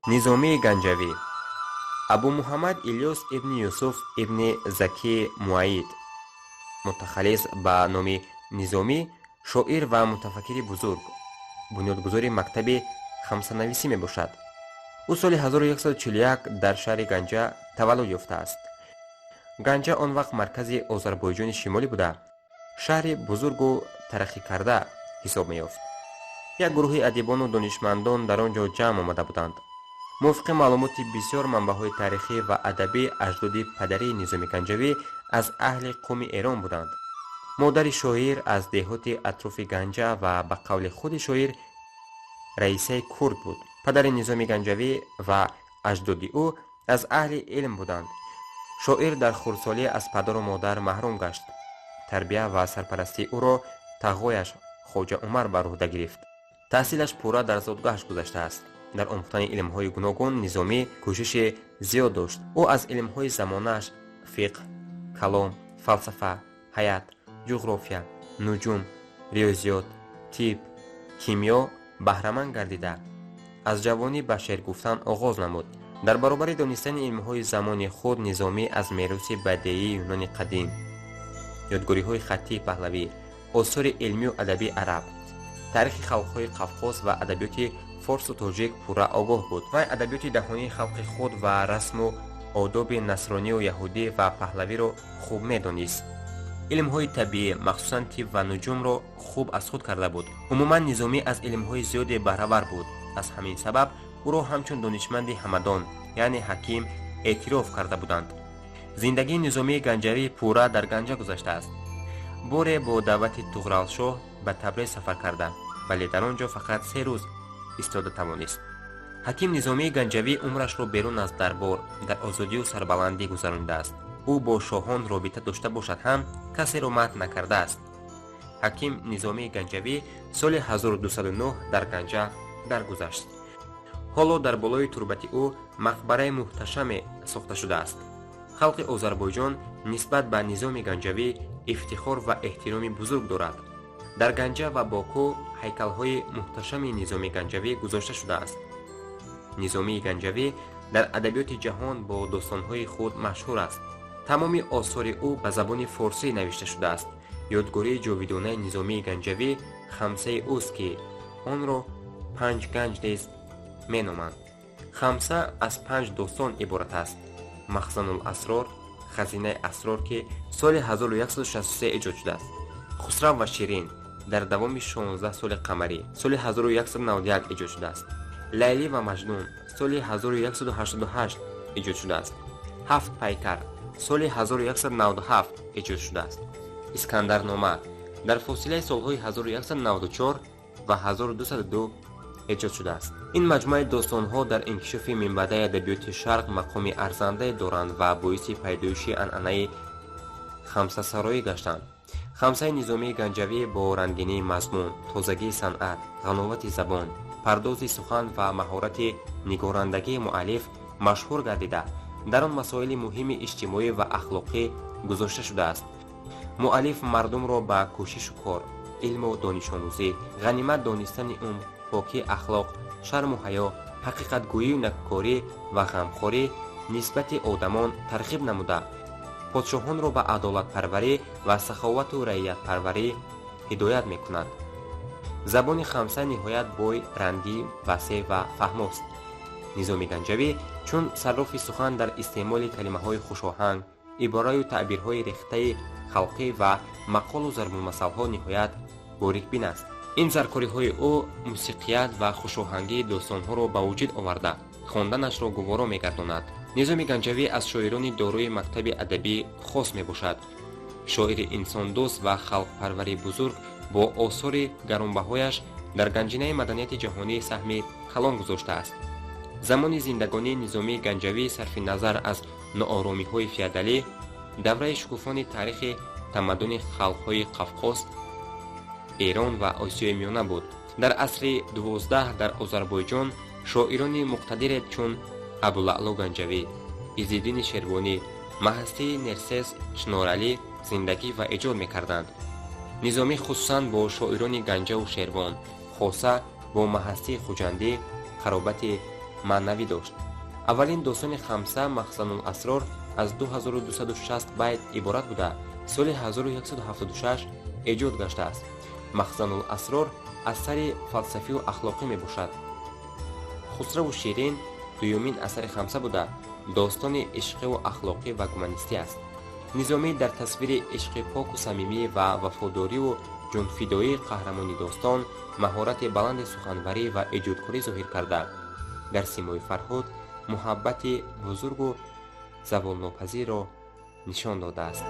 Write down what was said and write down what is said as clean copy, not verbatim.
Низомии Ганҷавӣ, Абу Муҳаммад Илёс ибни Юсуф ибни Заки Муайид, мутахаллис ба номи Низомӣ, шоир ва мутафаккири бузург, бунёдгузори мактаби хамсанависӣ мебошад. Ӯ соли 1141 дар шаҳри Ганҷа таваллуд ёфтааст. Ганҷа он вақт маркази Озарбойҷони Шимолӣ буда, шаҳри бузургу тараққикарда ҳисоб меёфт. Як гурӯҳи адибону донишмандон дар он ҷо ҷамъ омада буданд. Мувофиқи маълумоти бисёр манбаъҳои таърихӣ ва адабӣ, аҷдоди падарии Низоми Ганҷавӣ аз аҳли қӯми Эрон буданд. Модари шоир аз деҳоти атрофи Ганҷа ва ба қавли худи шоир раисаи курд буд. Падари Низоми Ганҷавӣ ва аҷдоди ӯ аз аҳли илм буданд. Шоир дар хурдсолӣ аз падару модар маҳрум гашт. Тарбия ва сарпарастии ӯро тағояш Хоҷа Умар бар уҳда гирифт. Таҳсилаш пурра дар зодгоҳаш гузаштааст. Дар омӯхтани илмҳои гуногун Низомӣ кӯшиши зиёд дошт. Ӯ аз илмҳои замонааш: фиқҳ, калом, фалсафа, ҳаят, ҷуғрофия, нуҷум, риёзиёт, тиб, кимиё баҳраманд гардида, аз ҷавонӣ ба шеър гуфтан оғоз намуд. Дар баробари донистани илмҳои замони худ, Низомӣ аз мероси бадеии Юнони қадим, ёдгориҳои хаттии паҳлавӣ, осори илмию адабии араб, таърихи халқҳои Қавқоз ва адабиёти форсу тоҷик пурра огоҳ буд. Вай адабиёти даҳонии халқи худ ва расму одоби насронию яҳудӣ ва паҳлавиро хуб медонист. Илмҳои табиӣ, махсусан тиб ва нуҷумро хуб аз худ карда буд. Умуман, Низомӣ аз илмҳои зиёде баҳравар буд. Аз ҳамин сабаб ӯро ҳамчун донишманди ҳамадон, яъне ҳаким, эътироф карда буданд. Зиндагии Низомии Ганҷавӣ пурра дар Ганҷа гузаштааст. Боре бо даъвати Туғралшоҳ ба Табрез сафар карда, вале дар он ҷо фақат 3 рӯз истода тавонист. Ҳаким Низомии Ганҷавӣ умрашро берун аз дарбор, дар озодию сарбаландӣ гузаронидааст. Ӯ бо шоҳон робита дошта бошад ҳам, касеро мадҳ накардааст. Ҳаким Низомии Ганҷавӣ соли 1209 дар Ганҷа даргузашт. Ҳоло дар болои турбати ӯ мақбараи муҳташаме сохта шудааст. Халқи Озарбойҷон нисбат ба Низоми Ганҷавӣ ифтихор ва эҳтироми бузург дорад. Дар Ганҷа ва Боку ҳайкалҳои муҳташами Низоми Ганҷавӣ гузошта шудааст. Низомии Ганҷавӣ дар адабиёти ҷаҳон бо достонҳои худ машҳур аст. Тамоми осори ӯ ба забони форсӣ навишта шудааст. Ёдгории ҷовидонаи Низомии Ганҷавӣ хамсаи ӯст, ки онро Панҷ ганҷ низ меноманд. Хамса аз панҷ достон иборат аст: Махзанул асрор, Хазинаи асрор, ки соли 1163 эҷод шудааст; Хусрав ва Ширин дар давоми 16 соли қамарӣ, соли 1191 эҷод шудааст; Лайлӣ ва Маҷнун, соли 1188 эҷод шудааст; Ҳафт пайкар, соли 1197 эҷод шудааст; Искандарнома, дар фосилаи солҳои 1194 ва 1202 эҷод шудааст. Ин маҷмӯаи достонҳо дар инкишофи минбаъдаи адабиёти Шарқ мақоми арзандае доранд ва боиси пайдоиши анъанаи хамсасароӣ гаштанд. Хамсаи Низомии Ганҷавӣ бо рангинии мазмун, тозагии санъат, ғановати забон, пардози сухан ва маҳорати нигорандагии муаллиф машҳур гардида, дар он масоили муҳими иҷтимоӣ ва ахлоқӣ гузошта шудааст. Муаллиф мардумро ба кӯшишу кор, илму донишомӯзӣ, ғанимат донистани умр, покии ахлоқ, шарму ҳаё, ҳақиқатгӯию накӯкорӣ ва ғамхорӣ нисбати одамон тарғиб намуда, подшоҳонро ба адолатпарварӣ ва саховату раиятпарварӣ ҳидоят мекунад. Забони хамса ниҳоят бой, рангӣ, васеъ ва фаҳмост. Низоми Ганҷавӣ чун саррофи сухан дар истеъмоли калимаҳои хушоҳанг, ибораю таъбирҳои рехтаи халқӣ ва мақолу зарбулмасалҳо ниҳоят борикбин аст. Ин заркориҳои ӯ мусиқият ва хушоҳангии достонҳоро ба вуҷуд оварда, хонданашро гуворо мегардонад. Низоми Ганҷавӣ аз шоирони дорои мактаби адабӣ хос мебошад. Шоири инсондӯст ва халқпарвари бузург бо осори гаронбаҳояш дар ганҷинаи маданияти ҷаҳонӣ саҳми калон гузоштааст. Замони зиндагонии Низомии Ганҷавӣ, сарфи назар аз нооромиҳои феодалӣ, давраи шукуфони таърихи тамаддуни халқҳои Қавқоз, Эрон ва Осиёи Миёна буд. Дар асри 12 дар Озарбойҷон шоирони муқтадире чун Абулаъло Ганҷавӣ, Иззиддини Шервонӣ, Маҳастии Нерсес Шноралӣ зиндагӣ ва эҷод мекарданд. Низомӣ хусусан бо шоирони Ганҷаву Шервон, хоса бо Маҳастии Хуҷандӣ, қаробати Маънавӣ дошт. Аввалин достони Хамса, Махзануласрор, аз 2260 байт иборат буда, соли 1176 эҷод гаштааст. Махзануласрор асари фалсафию ахлоқӣ мебошад. Хусраву Ширин дуюмин асари Хамса буда, достони ишқиву ахлоқӣ ва гуманистӣ аст. Низомӣ дар тасвири ишқи поку самимӣ ва вафодориву ҷонфидоии қаҳрамони достон маҳорати баланди суханварӣ ва эҷодкорӣ зоҳир карда, дар симои Фарҳод муҳаббати бузургу заволнопазирро нишон додааст.